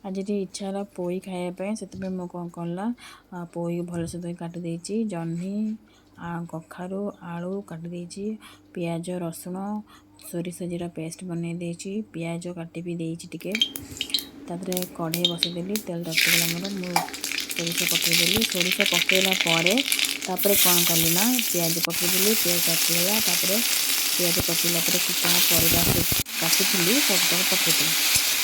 ଆଜି ଟିକେ ଇଚ୍ଛା ହେଲା ପୋଇ ଖାଇବା ପାଇଁ, ସେଥିପାଇଁ ମୁଁ କ'ଣ କଲା, ପୋଇ ଭଲସେ ଧୋଇ କାଟି ଦେଇଛି। ଜହ୍ନି, କଖାରୁ, ଆଳୁ କାଟି ଦେଇଛି। ପିଆଜ, ରସୁଣ, ସୋରିଷ ଜିରା ପେଷ୍ଟ ବନେଇ ଦେଇଛି। ପିଆଜ କାଟି ବି ଦେଇଛି ଟିକେ। ତାପରେ କଢ଼େଇ ବସେଇଦେଲି। ତେଲ ତାତିଗଲା ମୋର, ମୁଁ ସୋରିଷ ପକେଇଦେଲି। ସୋରିଷ ପକେଇଲା ପରେ ତାପରେ କ'ଣ କଲି ନା, ପିଆଜ ପକେଇଦେଲି। ପିଆଜ ତାତିଗଲା। ତାପରେ ପିଆଜ ପକେଇଲା ପରେ ଯାହା ପରିବା କାଟିଥିଲି, ସବୁତକ ପକେଇଦେଲି।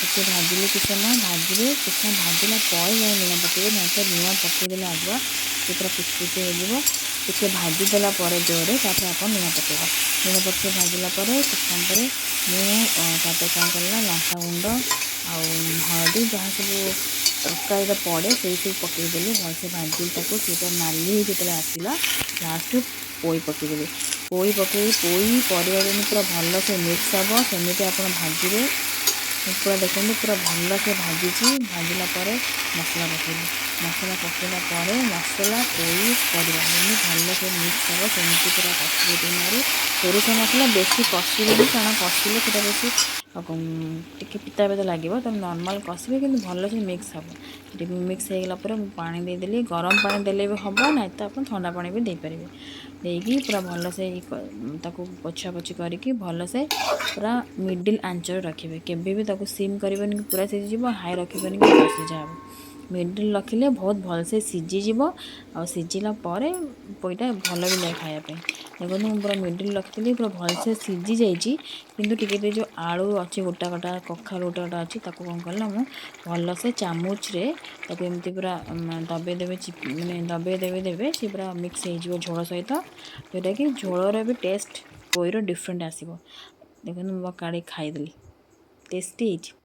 ଟିକେ ଭାଜିଲି କିଛି ସମୟ। ଭାଜିବେ, କିଛି ସମୟ ଭାଜିଲା ପରେ ଯାଇ ଲୁଣ ପକେଇବେ। ନହେଲେ ତ ଲୁଣ ପକେଇଦେଲେ ଆଗୁଆ ସେ ପୁରା ପୁଚ ହେଇଯିବ। ଟିକେ ଭାଜିଦେଲା ପରେ ଜୋରରେ ତାପରେ ଆପଣ ଲୁଣ ପକେଇବେ। ଲୁଣ ପକେଇ ଭାଜିଲା ପରେ କିଛି ସମୟ ପରେ ମୁଁ ତାପରେ କ'ଣ କଲି ନା, ଲଙ୍କାଗୁଣ୍ଡ ଆଉ ହଳଦୀ, ଯାହା ସବୁ ତରକାରୀରେ ପଡ଼େ, ସେଇ ସବୁ ପକେଇଦେଲି। ଭଲସେ ଭାଜିଲି ତାକୁ। ସେଇଟା ନାଲି ହେଇ ଯେତେବେଳେ ଆସିଲା, ଲାଷ୍ଟକୁ ପୋଇ ପକେଇଦେଲି। ପୋଇ ପକେଇ ପୋଇ ପରିବା ଯେମିତି ପୁରା ଭଲସେ ମିକ୍ସ ହେବ, ସେମିତି ଆପଣ ଭାଜିବେ। ପୁରା ଦେଖନ୍ତୁ, ପୁରା ଭଲସେ ଭାଜିଛି। ଭାଜିଲା ପରେ ମସଲା ପକେଇଲି। ମସଲା ପକେଇଲା ପରେ ମସଲା, ପୋଇ, ପରିବା ଯେମିତି ଭଲସେ ମିକ୍ସ ହେବ, ସେମିତି ପୁରା କଷିବେ ଟିକେ। ସୋରିଷ ମସଲା ବେଶୀ କଷିବେନି, କାରଣ କଷିଲେ ସେଇଟା ବେଶୀ ଟିକେ ପିତା ପିତା ଲାଗିବ। ତ ନର୍ମାଲ୍ କଷିବେ, କିନ୍ତୁ ଭଲସେ ମିକ୍ସ ହେବ। ସେଠି ମିକ୍ସ ହେଇଗଲା ପରେ ମୁଁ ପାଣି ଦେଇଦେଲି। ଗରମ ପାଣି ଦେଲେ ବି ହେବ, ନାଇଁ ତ ଆପଣ ଥଣ୍ଡା ପାଣି ବି ଦେଇପାରିବେ। ଦେଇକି ପୁରା ଭଲସେ ତାକୁ ପୋଛାପୋଛି କରିକି ଭଲସେ ପୁରା ମିଡ଼ିଲ୍ ଆଞ୍ଚରେ ରଖିବେ। କେବେ ବି ତାକୁ ସିମ୍ କରିବେନି କି ପୁରା ସିଝିଯିବ, ହାଇ ରଖିବେନି କି ପୁରା ସିଝା ହେବ। ମିଡ଼ିଲ୍ ରଖିଲେ ବହୁତ ଭଲସେ ସିଝିଯିବ ଆଉ ସିଝିଲା ପରେ ପୋଇଟା ଭଲ ବି ଲାଗେ ଖାଇବା ପାଇଁ। ଦେଖନ୍ତୁ, ମୁଁ ପୁରା ମିଡ଼ିଲ୍ ରଖିଥିଲି, ପୁରା ଭଲସେ ସିଝି ଯାଇଛି। କିନ୍ତୁ ଟିକେ ଟିକେ ଯେଉଁ ଆଳୁ ଅଛି ଗୋଟା ଗୋଟା, କଖାରୁ ଗୋଟା ଗୋଟା ଅଛି, ତାକୁ କ'ଣ କଲି ନା, ମୁଁ ଭଲସେ ଚାମୁଚରେ ତାକୁ ଏମିତି ପୁରା ଦବେଇ ଦେବେ, ମାନେ ଦବେଇ ଦେବେ ଦେବେ, ସେ ପୁରା ମିକ୍ସ ହେଇଯିବ ଝୋଳ ସହିତ, ଯେଉଁଟାକି ଝୋଳର ବି ଟେଷ୍ଟ ପୋଇର ଡିଫରେଣ୍ଟ ଆସିବ। ଦେଖନ୍ତୁ, ମୁଁ କାଢ଼ି ଖାଇଦେଲି, ଟେଷ୍ଟି ହେଇଛି।